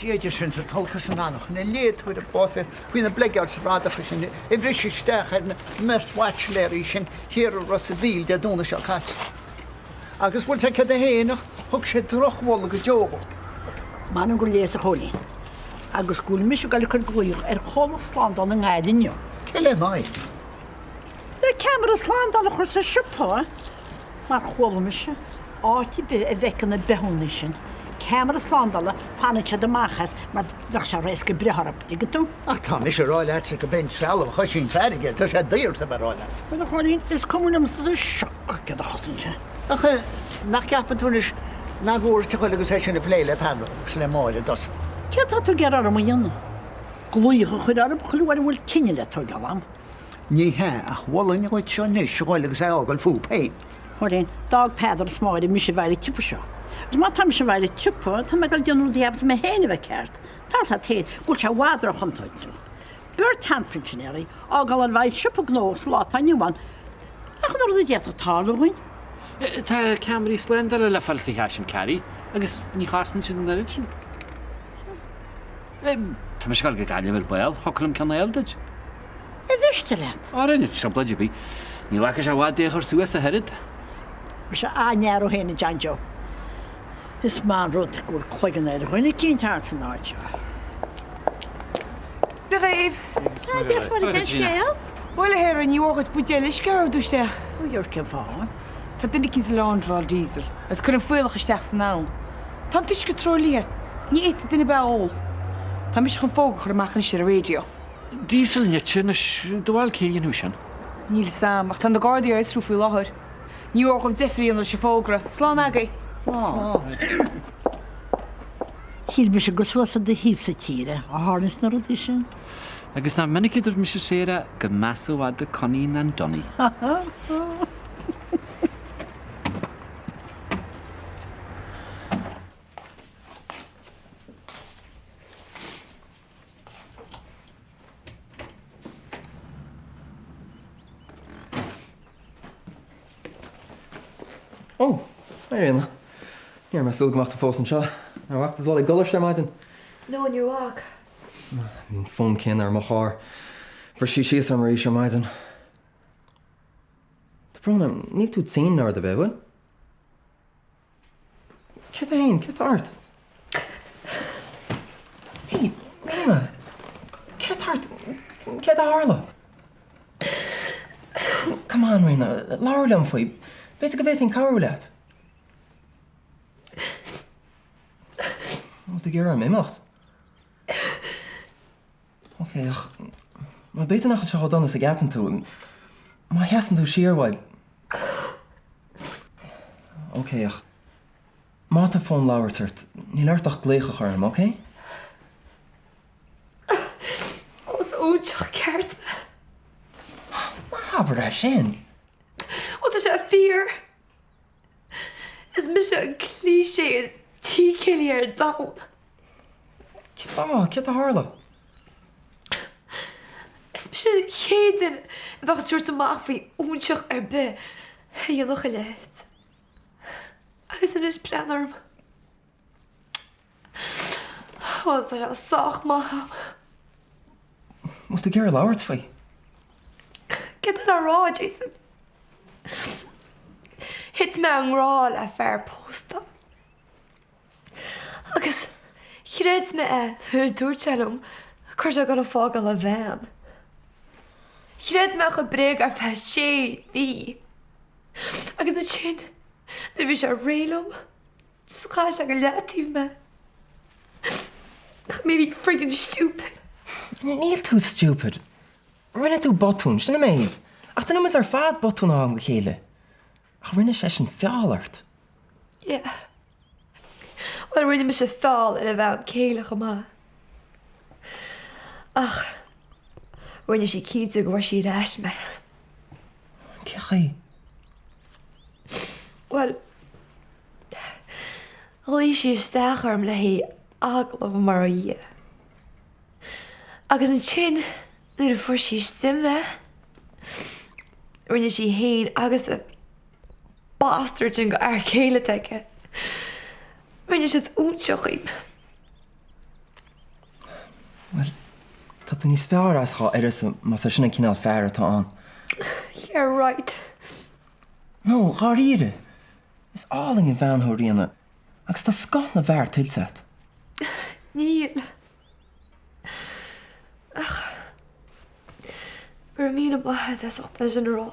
Dia duit sin sa tolg is san anachain ar léigh tú ar an bpáipéar faoi na bleigeáid bhradacha sin a bhris isteach ar na mbeirt bhaitsiléirí sin thiar i Ros a' Mhíl Dé Domhnaigh seo caite. Agus bhfuil sé céard é féin ach thug sé drochbholadh go deo dhó. M'anam gur léas a Chóilín. Agus go bhfuil mise ag goil ag cur glaoch ar chomhlacht slándála i nGaillimh inniu. Cé lena aghaidh? Le ceamara slándála a chur sa siopa, mar chuala mise, áit ar bith a bhfeiceann na bithiúnaigh sin ceamara slándála fanann siad amach as mar bheadh sé ró-éasca breith orthu, dtuigeann tú? Ach tá mise ag rá leatsa go b'é an trealamh a chosain airgead, tá sé daor tá mé ag rá leat. Bhuel a Chóilín, is cuma liomsa sa sioc céard a chosain sé. Ach nach gceapann tú anois nár mhór duit a ghoil agus é sin a phlé le Peadar agus le Máire i dtosach? Céard tá tú ag iarraidh orm a dhéanamh? Glaoch a chur orthu chuile uair a bhfuil cinneadh le tóigeáil a'm. Ní hea, ach mholfainn dhuit seo anois a ghoil agus é a fhágáil fúthu féin. Chóilín, d'fhág Peadar is Máire mise i bhfeighil an tsiopa seo. Agus má tá mise i bhfeighil an tsiopa, tá mé ag goil ag déanamh rud a cheapas mé féin a bheith ceart. Tá 's a't féin go bhfuil sé i bhfad ró-chontúirteach. Beirt sheanphinsinéirí a fhágáil i bhfeighil siopa gnóthach sa lá atá inniu ann. Ach an rud a d'fhéadfadh tarlú dhúinn. Tá ceamaraí slándála le fáil sa Chash and Carry agus ní chosnaíonn siad an oiread sin. Tá mise ag dul go Gaillimh ar ball, thiocfadh liom ceann a fháil duit. Ar mhiste leat? Ara, níl trioblóid ar bith. Ní ghlacfaidh sé i bhfad é a chur suas ach oiread. Mise á ndearadh féin, a John Joe. Is maith an rud go bhfuil cloigeann ar dhuine eicínt thart san áit seo. Dia dhaoibh! Dia is Muire cén scéal? Bhuel, a Shéara, ní mhór dhuit buidéal uisce a ordú isteach. Ó dheoir cén fáth? Tá duine eicínt ag laundráil diesel agus ag cur an fuíollach isteach san abhainn. Tá an t-uisce truaillithe. Ní fhéadfaidh duine ar bith é a ól. Tá mise chun fógra a chur amach anois ar an raidió. Diesel nite anois, do bhuel cé a dhéanfadh sin? Níl fhios a'm, ach tá na Gardaí á fhiosrú faoi láthair. Ní mhór dhom deifir a dhéanamh leis an bhfógra. Slán agaibh! Slán. Shíl mise gur suas i do thaobhsa tíre a tharlaíonns na rudaí sin. Agus nach minic a dúirt mise Sarah go measa i bhfad an Connie ná an Donnie. Ó, hi Ríona. Ní raibh mé ag súil go mbeadh tú fós anseo. Ar bhac tú dul ag coláiste ar maidin? No, níor bhac. Bhí an fonn céanna ar mo charr. Bhris sí síos orm arís ar maidin. Tá brón orm, níl tú tinn nó rud ar bith, bhfuil? Céard é fhéin? Céard tá ort? Hey, Ríona! Céard tá ort? Céard a tharla? Come on, Ríona, labhair liom faoi. B'fhéidir go bhféadfainn cabhrú leat. Bhfuil tú ag iarraidh orm imeacht? Ok, ach bhuel, b'fhéidir nach bhfuil sé chomh dona is a gceapann tú. Má sheasann tú siar uaidh. Ok, ach má tá fonn labhairt ort, níl ort ach glaoch a chur orm, ok? Ó, is óinseach ceart mé. Ná habair é sin! Bhuel, tá sé fíor. Is mise an cliché is dícéillí ar domhan. Cén fáth? Céard a tharla? Is mise an chéad duine a bheadh ag tabhairt amach faoi óinseach ar bith a dhéanfadh a leithéid. Agus anois breathnaigh orm. Bhuel, tá sé sách maith a'm. Bhfuil tú ag iarraidh labhairt faoi? Céard atá le rá, Jason? Thit mé i ngrá le fear pósta. Agus chreid mé é nuair a dúirt sé liom go raibh sé ag dul ag fágáil a bhean. Chreid mé a chuid bréag ar feadh sé mhí. Agus ansin, nuair a bhí sé réidh liom, just chaith sé go leataobh mé. Nach mé friggin stupid. Níl tú stupid. Rinne tú botún, sin an méid. Ach déanann muid ar fad botúin ó am go chéile. Ach rinne seisean feall ort. Yeah. Bhuel, rinne mise feall ar a bhean céile chomh maith. Ach rinne sí cinnte go bhfuair sí ar ais mé. Cén chaoi? Bhuel, ghlaoigh sí isteach orm le haghaidh agallamh mar a dhia. Agus ansin nuair a fuair sí istigh mé, rinne sí fhéin agus a bastard sin de fhear céile atá aici, rinne siad óinseach dhíom. Tá tú níos fearr as dhá uireasa más é sin an cineál fear atá ann. Yeah right. No, dháiríre. Is álainn an bhean thú, a Ríona, agus tá scoth na bhfear tuillte agat. Níl. Ach go raibh míle maith agat as ucht é sin a rá.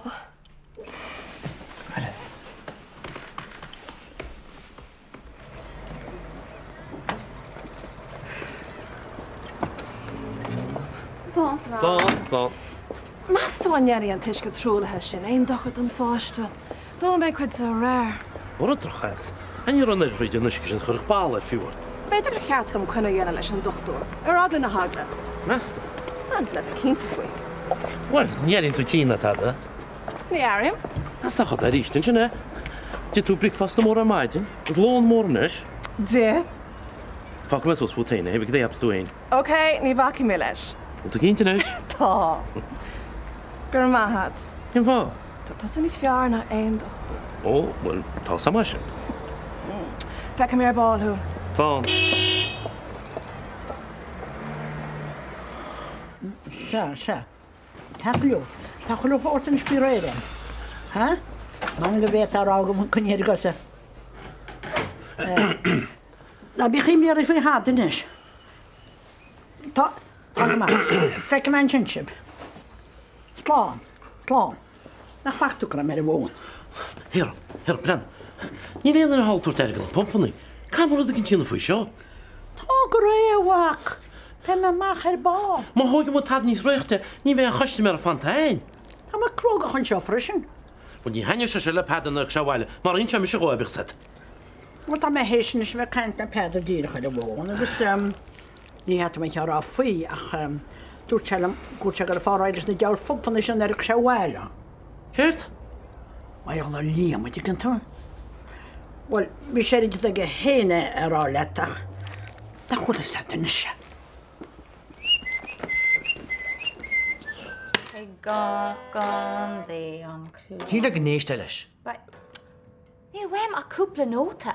Slán. Slán, slán. Meas tú an ndéanfaidh an t-uisce truaillithe sin aon dochar don pháiste? D'ól mé cuid de aréir. Mura drochsheans. Ní raibh an oiread fríd an uisce sin chuirfeadh ball air fiú. B'fhéidir gur cheart dom coinne a dhéanamh leis an dochtúir, ar eagla na heagla. Meas tú? Bhuel, le bheith cinnte faoi. Bhuel, ní airíonn tú tinn ná tada. Ní airím. Is nach ionadh arís ansin é. D'ith tú bricfeasta mór ar maidin, agus lón mór anois. D'ith. Fágfaidh mé suas fút féin é, cad é a cheapas tú féin? Ok, ní bhacfaidh mé leis. Bhfuil tú cinnte anois? Tá. Go raibh maith agat. Cén fáth? Tá tusa níos fearr ná aon dochtúir. Ó, bhuel, tá a fhios agam é sin. Feicfidh mé ar ball thú. Slán. Sea, sea. Tá go leor. Tá chuile shórt anois faoi réir ann. Ha? M'anam go bhféadfá a rá go bhfuil coinne ar a gcosa. Ná bíodh imní oraibh faoi thada anois. Tá, tá go maith. Feicfidh mé ansin sibh. Slán. Slán. Nach bhfaca tú go raibh mé ar an bhfón? Here, here, breathnaigh. Níl aon duine thall ag tabhairt airgead do na pumpanna. Caithfidh muid rud éigin a dhéanamh faoi seo. Tá go réidh, a mhac. Beidh mé amach ar ball. Má thóigeann muid tada níos réichte, ní bheidh aon chustaiméir ag fanacht againn. Tá mé crógach anseo freisin. Bhuel, ní thaitneoidh sé seo le Peadar nuair a thiocfaidh sé abhaile, mar inseoidh mise dhó é, bíodh 's agat. Bhuel, tá mé théis anois a bheith ag caint le Peadar díreach ar an bhfón agus ní fhéadfaidh mé a rá faoi ach dúirt sé liom go bhfuil sé ag dul ag fáil réidh leis na diabhal phumpanna sin nuair a thiocfaidh sé abhaile. Céard? Mar gheall ar Liam, an dtuigeann tú? Bhuel, bhí sé ar intinn aige féin é a rá leat ach nach bhfuil fhios agat anois é. Contae an Chláir. Shílfeá go n-éistfeá leis. Níl uaim ach cúpla nóta.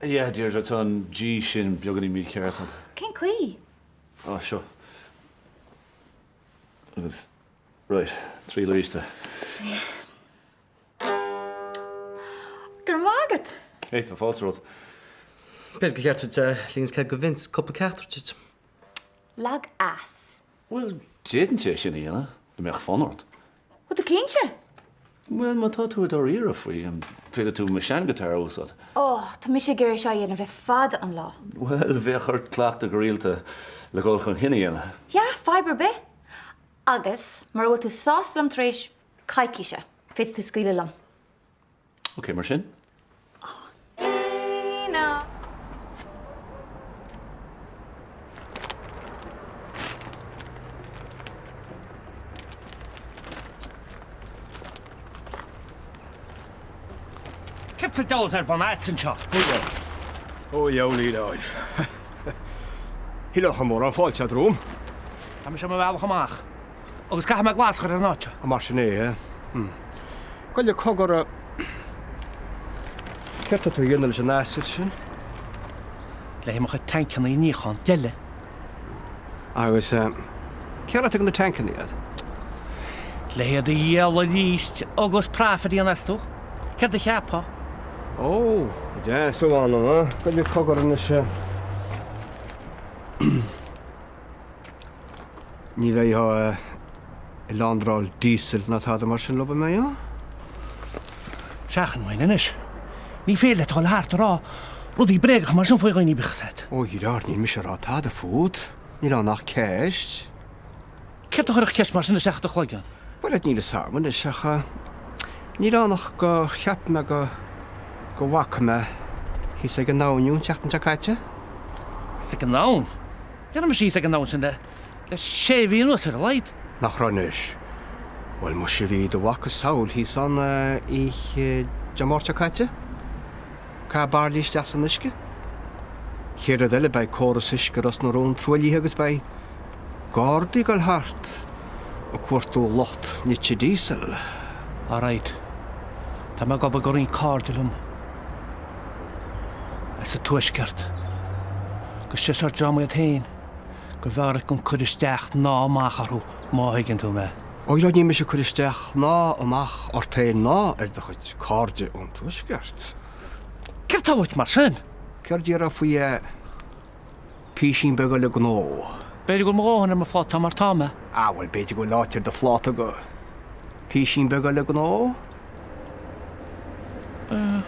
Yeah, Deirdre, tá an G sin beagáinín mícheart ann. Cén chaoi? Á, seo. Agus, right, triail arís. Go raibh maith agat! Hey, tá fáilte romhat. B'fhéidir gur cheart duit ligean cead do Vince cúpla ceacht a thabhairt duit. Lag ass. Bhuel, d'fhéadfainnse é sin a dhéanamh, dá mbeadh fonn ort. Bhfuil tú cinnte? Bhuel, má tá tú i dáiríre faoi, féadfaidh tú mo shean-ghuitar a úsáid. Ó, tá mise ag iarraidh seo a dhéanamh le fada an lá. Bhuel, bheadh ort cleachtadh go rialta le dhul chun cinn a dhéanamh. Yeah, fadhb ar bith. Agus, mura bhfuil tú sásta liom tar éis coicíse, féadfaidh tú scaoileadh liom. Ok, mar sin. Céard sa diabhal atá ar bun a'dsa anseo? Ó, a dheabhail í leoin. Shílfeá mórán fáilte agat romham. Tá mise ar mo bhealach amach. Agus caithfidh mé glas a chur ar an áit seo. Mar sin é, eh? Gabh i leith cogar a. Céard tá tú a dhéanamh leis an acid sin? Le mo chuid tancanna a níochán, deile. Agus cén áit a dtugann na tancanna iad? Le hiad a dhíol arís agus profit a dhéanamh astu. Céard a cheapfá? Ó, deas a mh'anam, a. Gabh i leith cogar anois. Ní bheifeá ag lándáil díosail ná tada mar sin leo, an mbeifeá? Seachain uainn anois. Ní féidir leat a dhul thart ag rá rudaí bréagacha mar sin faoi dhaoine, bíodh 'fhios a'd. Ó, a Ghirard, níl mise ag rá tada fút. Níl ann ach ceist. Céard a chuirfeadh ceist mar sin isteach i do chloigeann? Bhuel, níl 'fhios a'm anois ach níl ann ach go cheap mé go go bhfaca mé thíos ag an abhainn thú an tseachtain seo caite. Thíos ag an abhainn? Ní raibh mise thíos ag an abhainn sin le le sé mhí anuas ar a laghad. Nach raibh anois? Bhuel muise bhí do mhacasamhail thíos ann oíche Dé Máirt seo caite. Caitheamh bairillí isteach san uisce. Chéad rud eile beidh córas uisce Ros na Rún truaillithe agus beidh Gardaí ag dul thart ag cuartú lucht nite díosail. Alright. Tá mé ag obair do roinnt cairde liom as an Tuaisceart. Agus sé sórt dream iad féin. Go mb'fhearr gan cur isteach ná amach orthu, má thuigeann tú mé. Ó ní mise ag cur isteach ná amach ort féin ná ar do chuid cairde ón Tuaisceart. Céard tá uait mar sin? Céard déarfá faoi písín beag eile gnó? B'fhéidir go bhfuil mo dhóthain ar mo phláta mar tá mé. Ah bhuel, b'fhéidir go bhfuil áit ar do phláta go písín beag eile gnó? Eh,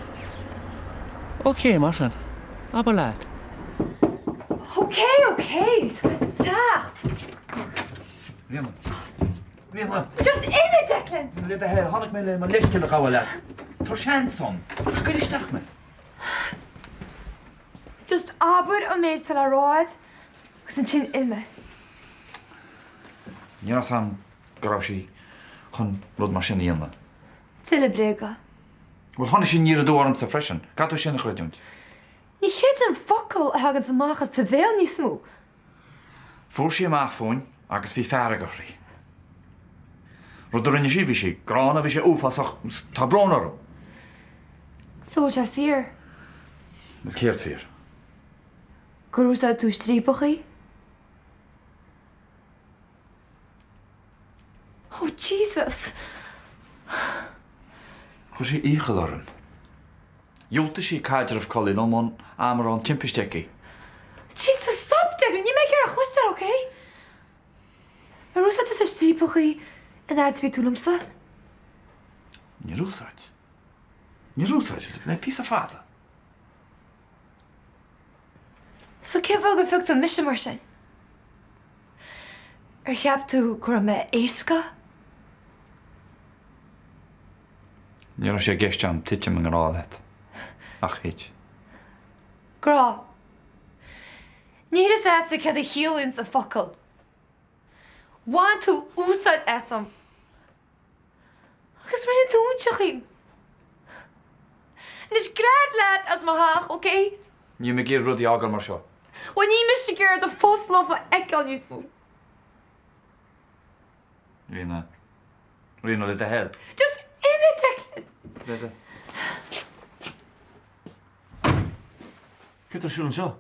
ok mar sin. Abair leat. Ok, ok, tá mé ag teacht. Ríona. Ríona. Just imigh, Declan! Le do thoil, tháinig mé le mo leithscéal a ghabháil leat. Tabhair seans dom. Scaoil isteach mé. Just abair an méid atá le rá agat agus ansin imigh. Ní raibh 'fhios a'm go raibh sí chun rud mar sin a dhéanamh. Tuilleadh bréaga. Bhuel, tháinig sí aniar aduaidh ormsa freisin. Caithfidh tú sin a chreidiúint. Ní chreidim focal a thaganns amach as do bhéal níos mó. Fuair sí amach fúinn agus bhí fearg uirthi. Rud a rinne sí, bhí sé gránna, bhí sé uafásach, tá brón orm. So bhfuil sé fíor? Bhuel, céard fíor? Gur úsáid tú striapachaí? Oh Jesus! Chuir sí iachall orm. Dhiúltaigh sí caidreamh collaí liom ón am a raibh an timpiste aici. Jesus, stop Declan, níl mé ag iarraidh a chloisteáil, ok? Ar úsáid tusa striapachaí an fhad is a bhí tú liomsa? Níor úsáid. Níor úsáid, le píosa fada. So cén fáth gur phioc tú mise mar sin? Ar cheap tú go raibh mé éasca? Ní raibh sé i gceist agam titim i ngrá leat. Ach thit. Grá. Níl fhios a'dsa céard a chiallaíonns an focal. Bhain tú úsáid asam. Agus rinne tú óinseach dhíom. Anois gread leat as mo theach, ok? Níl mé ag iarraidh rudaí a fhágáil mar seo. Bhuel níl mise ag iarraidh do phus lofa a fheiceáil níos mó. Ríona. Ríona, le do thoil. Just imigh, Declan! Le do. Céard tá ar siúl anseo?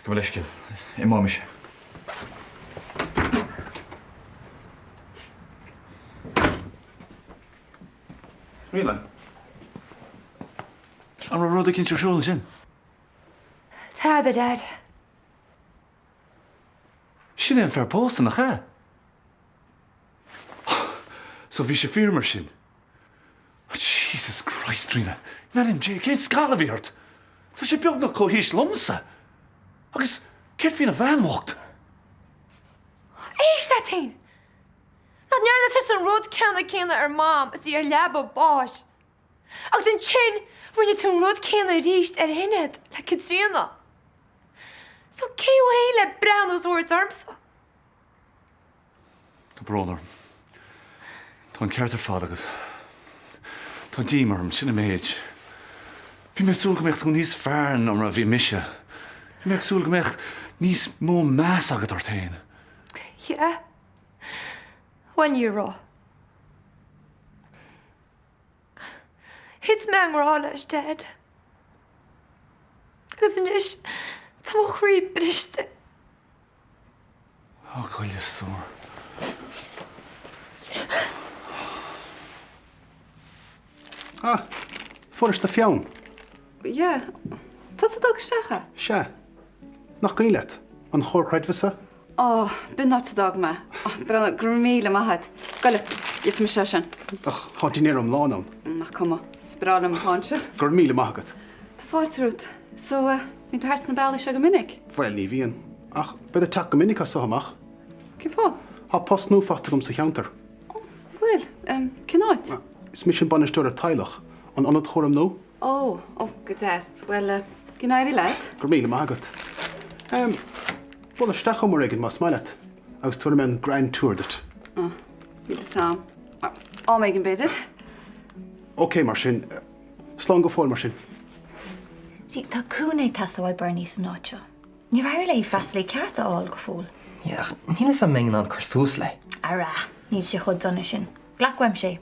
Gabh mo leithscéal. Imeoidh mise. Ríona. An raibh rud eicínt ar siúl ansin? Tada, Dad. Sin é an fear pósta, nach ea? So bhí sé fíor mar sin? Jesus Christ, Ríona, in ainm Dé, cén scall a bhí ort? Tá sé beagnach chomh haois liomsa! Agus céard faoina bhean bhocht? Éist leat féin! Nach ndearna tusa an rud ceannann céanna ar Mham is í ar leaba a báis? Agus ansin rinne tú an rud céanna arís ar Shinéad le Caitríona. So cé thú féin le breithiúnas a thabhairt ormsa? Tá brón orm. Tá an ceart ar fad agat. Tá díoma orm, sin an méid. Bhí mé ag súil go mbeadh tú níos fearr ná mar a bhí mise. Bhí mé ag súil go mbeadh níos mó meas agat ort féin. Yeah. Bhuel, ní raibh. Thit mé i ngrá leis, Dad. Agus anois tá mo chroí briste. Á, goile, a stór. Ah, fuaireas do pheann. Yeah. Tusa a d'fhág isteach é? Sea. Nach cuimhin leat? An Chomhar Creidmheasa? Ó, b'in an áit a d'fhág mé. Ó, Breandán, go raibh míle maith agat. Goile, gheobhaidh mise é sin. Ach tá dinnéar iomlán ann. Nach cuma. Is breá liom an shláinte. Go raibh míle maith agat. Tá fáilte romhat. So, eh, bíonn tú thart sna bealaí seo go minic? Bhuel, ní bhíonn. Ach bead ag teacht go minic as so amach. Cén fáth? Tá post nua faighte agam sa cheantar. Ó, bhfuil? Em, cén áit? Is mise an bainisteoir ar teaghlach. An ionad chúraim nua? Ó, ó, go deas. Bhuel, eh, go n-éirí leat. Go raibh míle maith agat. Em, buail isteach chugam uair éigin más maith leat agus tabharfaidh mé an grand tour duit. Ó, níl fhios a'm. Am éigin b'fhéidir. Ok, mar sin. Slán go fóill mar sin. See, tá cúnamh ag teastáil uaidh Bernie san áit seo. Níor éirigh léi freastalaí ceart a fháil go fóill. Yeah, ach níl fhios a'm an mbeinn in ann cur suas léi. Ara, níl sé chomh dona sin. Glac uaimse é.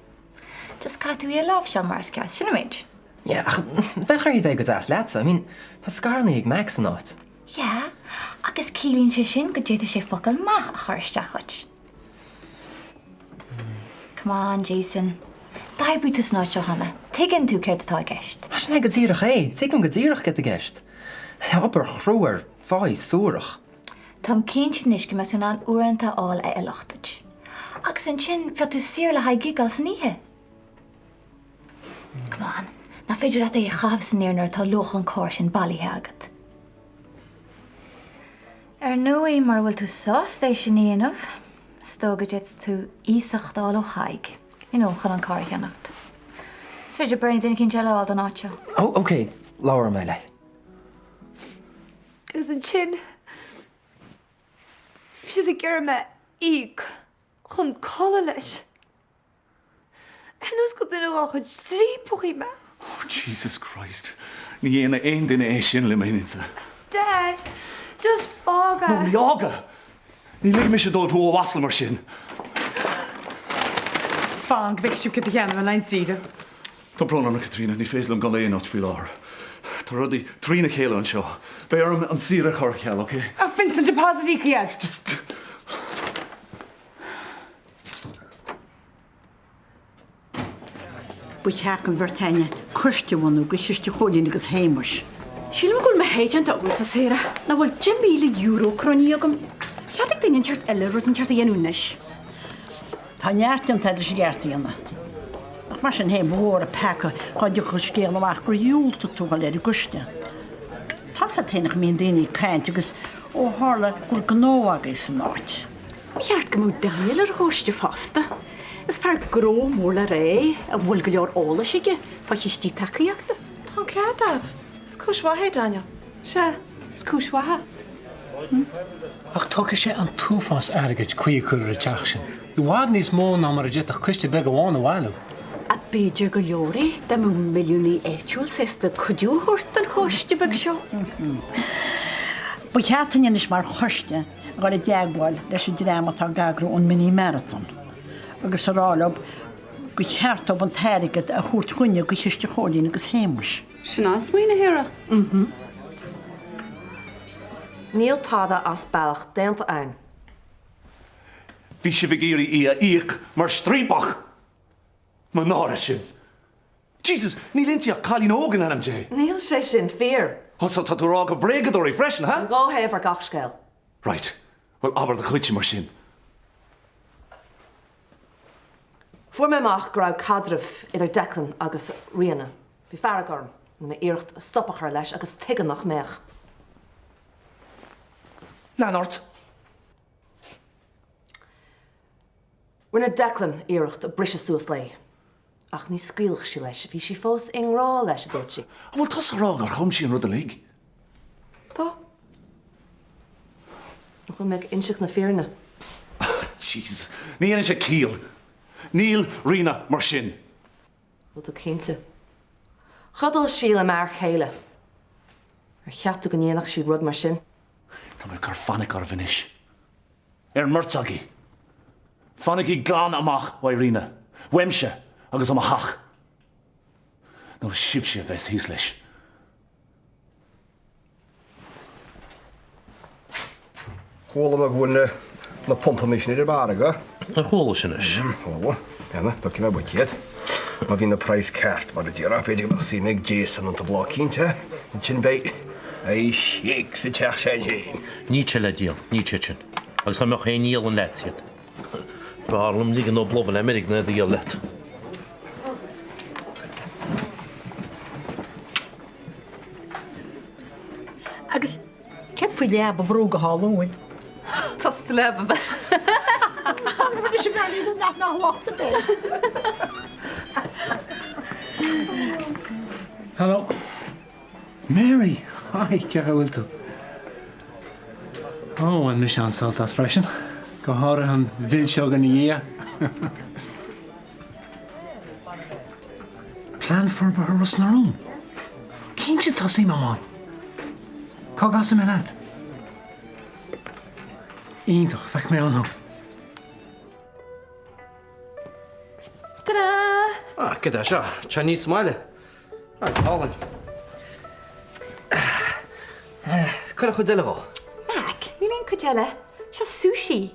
Just caithfidh tú í a láimhseáil mar is ceart, sin an méid. Yeah, ach bheadh uirthi bheith go deas leatsa. I mean, tá scarannaí ag Max san áit. Yeah, agus ciallaíonn sé sin go d'fhéadfadh sé focal maith a chur isteach dhuit. Come on, Jason. D'oibrigh tú san áit seo cheana. Tuigeann tú céard atá i gceist. Sin é go díreach é. Tuigim go díreach céard i gceist. Obair chrua ar pháí suarach. Táim cinnte anois go mbeidh tú in ann uaireanta a fháil a fheilfeadh duit. Agus ansin bheadh tú saor le haghaidh gigeáil san oíche. Come on, nach féidir leat é a chaitheamh san aer nuair atá luach an chairr sin bailithe agat. Ar ndóigh, mura bhfuil tú sásta é sin a dhéanamh, is dóigh go d'fhéadfadh tú iasacht a fháil ó Thadhg, you know, chun an carr a cheannacht. Is féidir le Bernie duine eicínt eile a fháil don áit seo. Oh, ok, labhróidh mé léi. Agus ansin, bhí siad ag iarraidh mé a íoc chun codladh leis. Ar nós gur duine dá chuid striapachaí mé. Oh Jesus Christ, ní dhéanfaidh aon duine é sin le m'iníonsa. Dad, just fág é. No, ní fhágfaidh! Ní ligfidh mise dóibh thú a mhaslú mar sin. Fan go bhfeicfidh sibh céard a dhéanfaidh mé le haghaidh an saoire. Tá brón orm, a Chaitríona, ní féidir liom dul aon áit faoi láthair. Tá rudaí trína chéile anseo. Beidh orm an saoire a chur ar ceal, ok? Ach b'in an deposit íoctha agat. Just. Ba cheart don bheirt againne coiste a bhunú do chiste Chóilín agus Shéamuis. Sílim go bhfuil mo sháith déanta agamsa, Sarah. Nach bhfuil €10,000 cruinnithe agam? Cheadaigh duine inteacht eile rud inteacht a dhéanamh anois. Tá neart déanta leis an gceart a dhéanamh. Ach mar sin féin, ba mhór an peaca dhá dtiocfadh an scéal amach gur dhiúltaigh tú dhul ar an gcoiste. Tá's a't féin nach mbíonn daoine ag caint agus ó tharla go bhfuil gnó agaibh san áit. Ba cheart go mbeadh Daniel ar an choiste fosta. Is fear gnó mór le rá é a bhfuil go leor eolais aige fá chistí tacaíochta. Tá an ceart agat. Is cúis mhaith é Daniel. Sea, is cúis mhaith é. Ach tógfaidh sé an t-uafás airgid caoi a chur ar an teach sin. I bhfad níos mó ná mar a d'fhéadfadh coiste beag amháin a bhailiú. Ach b'fhéidir go leor é dá mbeadh milliúnaí áitiúil sásta cuidiú a thabhairt don choiste beag seo. Ba cheart dúinn anois mar choiste a dhul i dteagmháil leis an dream atá ag eagrú an Mini Marathon agus a rá leo gur cheart dóibh an t-airgead a thabhairt dhúinne do Chiste Chóilín agus Shéamuis. Sin an-smaoineamh, a Shara. Níl tada as bealach déanta againn. Bhí sibh ag iarraidh í a íoc mar striapach! Mo náire sibh! Jesus, níl inti ach cailín óg in ainm Dé! Níl sé sin fíor. Oh, so tá tú a rá gur bréagadóir í freisin, ha? An dá thaobh ar gach scéal. Right, bhuel abair do chuidse mar sin. Fuair mé amach go raibh caidreamh idir Declan agus Ríona. Bhí fearg orm. Rinne mé iarracht stop a chur leis agus tuige nach mbeadh? Lean ort. Rinne Declan iarracht briseadh suas léi. Ach ní scaoilfeadh sí leis. Bhí sí fós i ngrá leis, a dúirt sí. An bhfuil tusa a rá gur chum sí an rud uilig? Tá. Nach bhfuil mé ag inseacht na fírinne? Jesus, ní dhéanann sé ciall. Níl Ríona mar sin. Bhfuil tú cinnte? Chodail sí le m'fhear céile. Ar cheap tú go ndéanfadh sí rud mar sin? Tá mé ag cur fainic oraibh anois. Ar an mbeirt agaibh. Fanaigí glan amach uaidh Ríona, uaimse agus ó mo theach. Nó is sibhse a bheas thíos leis. Chuala mé go bhfuil na pumpanna sin ar an margadh. Ar chuala sin anois? Chuala. Bheanna, d'fheic mé buicéad. Má bhíonn an praghas ceart, mar a déarfá, b'fhéidir go mbeadh suim ag Jason iontu lá eicínt. Ansin beidh beidh shake sa teach sin féin. Níl sé le díol, níl siad sin. Agus dá mbeadh féin ní dhíolfainn leat iad. B'fhearr liom ligean ó blofa le meirg ná iad a dhíol leat. Agus céard faoi leaba a bhrú go hálainn? Is tusa sa leaba. Rinne sé bearnaí nach nach locht ar bith. Hello. Mary! Hi, cén chaoi a bhfuil tú? Ó, bhain mise an-sult as freisin. Go háirithe an mhilseog ina dhiaidh. Plean Forbartha Ros na Rún? Cinnte tá suim agam ann. Cá gcasfaidh mé leat? Iontach, feicfidh mé ann thú. Ta-da! Ah, cad é seo? Chinese sa mbaile? Ah, go hálainn. Cuir an chuid eile dhó. Mac, níl aon cuid eile. Seo sushi.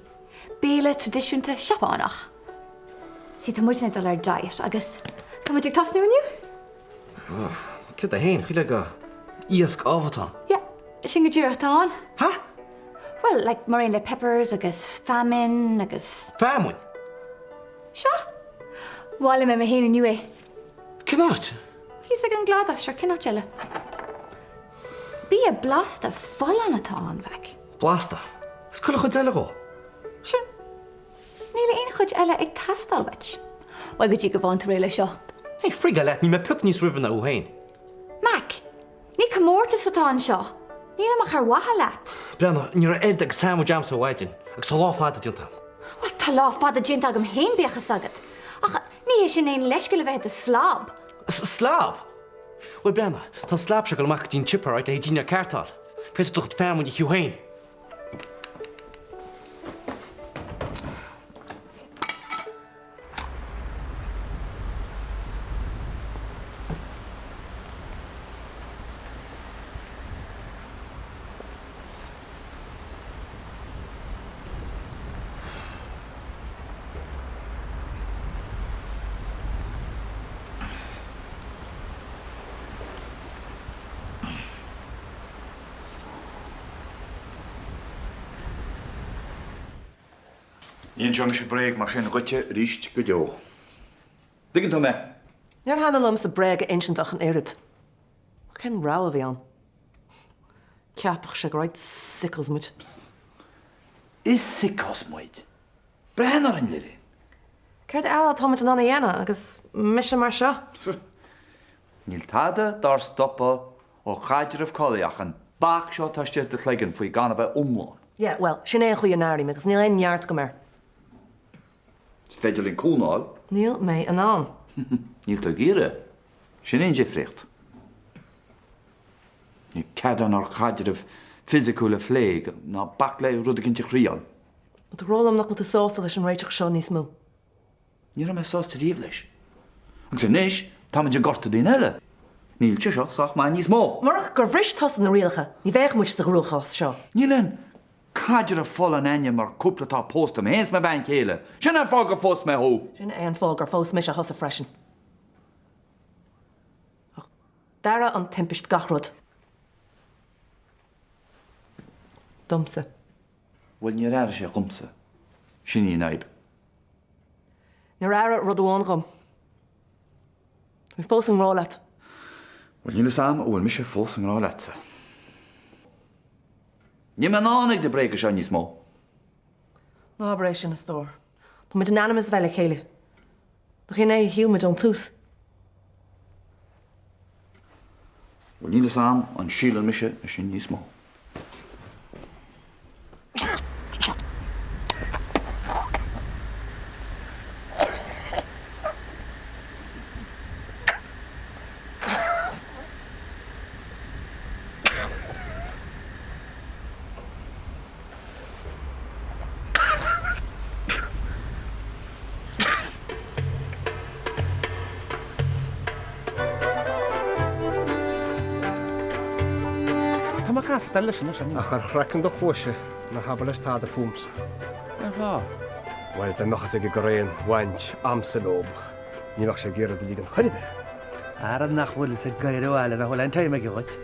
Béile traidisiúnta Seapánach. See, tá muidne ag dul ar diet agus tá muid ag tosnú inniu. Céard é féin? Shílfeá gur iasc amh atá ann. Yeah, sin go díreach atá ann. Ha? Well, like, mar aon le peppers agus feamainn agus. Feamainn? Seo. Bhailigh mé mé féin inniu é. Cén áit? Thíos ag an gcladach, sure, cén áit eile? Bia blasta folláin atá ann, Mhac. Blasta? Is cuir an chuid eile dhó. Sure. Níl aon chuid eile ag teastáil uait. Bhuel, go dtí go bhfaigheann tú réidh leis seo. Hey, frigáil leat, níl mé pioc níos roimhe ná thú féin. Mac, ní comórtas atá anseo. Nílim ach ar mhaithe leat. Breathnaigh, ní raibh oiread agus sandwich a'msa ó mhaidin, agus tá lá fada déanta a'm. Bhuel, tá lá fada déanta agam féin, bíodh fhios agat. Ach ní hé sin aon leithscéal a bheith i do slob. Slob? Bhuel, breathnaigh, tá an slab seo ag dul amach go dtí an chipper, right, le haghaidh dinnéar ceart a fháil. Féadfaidh tú do chuid feamainne a ithe féin. Ní inseoidh mise bréag mar sin dhuitse arís go deo. Dtuigeann tú mé? Níor thaitnigh liomsa bréag a insint ach an oiread. Ach cén rogha a bhí ann? Cheapfadh sé gur right sickos muid. Is sickos muid. Breathnaigh orainn, Lily. Céard eile atá muid in ann a dhéanamh agus mise mar seo? Níl tada dár stopadh ó chaidreamh collaí ach an bac seo atá istigh i do chloigeann faoi gan a bheith iomlán. Yeah, bhuel, sin é an chaoi a n-airím agus níl aon neart agam air. Is féidir linn cúnamh a fháil. Níl mé in ann. Níl tú ag iarraidh. Sin é an difríocht. Níl cead againn ár gcaidreamh fisiciúil a phlé, ná bac le rud éicint a thriáil. Tá tú ag rá liom nach bhfuil tú sásta leis an réiteach seo níos mó? Ní raibh mé sásta riamh leis. Agus anois, táimid ag gortú daoine eile. Níl sé seo sách maith níos mó. Murach gur bhris tusa na rialacha, ní bheadh muid sa gcruachás seo. Níl aon caidreamh folláin againne mar cúpla atá pósta, mé féin is mo bhean chéile. Sin é an fáth gur phós mé thú. Sin é an fáth gur phós mise thusa freisin. Ach d'athraigh an timpist gach rud. Domsa. Bhuel, níor athraigh sé dhomsa. Sin í an fhadhb. Níor athraigh rud amháin dhom. Tá mé fós i ngrá leat. Bhuel, níl fhios a'm an bhfuil mise fós i ngrá leatsa. Níl mé in ann ag na bréaga seo níos mó. Ná habair é sin, a stór. Tá muid in ainm is a bheith le chéile. Nach in é a shíl muid ón tús? Bhuel, níl fhios a'm an síleann mise é sin níos mó. Tá mé casta leis anois, an. Ach ar chraiceann do chluaise, ná habair leis tada fúmsa. Cén fáth? Bhuel, dá mbeadh fhios aige go raibh aon bhaint a'msa leob, ní bheadh sé ag iarraidh do ligean chor ar bith. Ara nach bhfuil fhios ag Gaeil abhaile nach bhfuil aon time aige dhuit.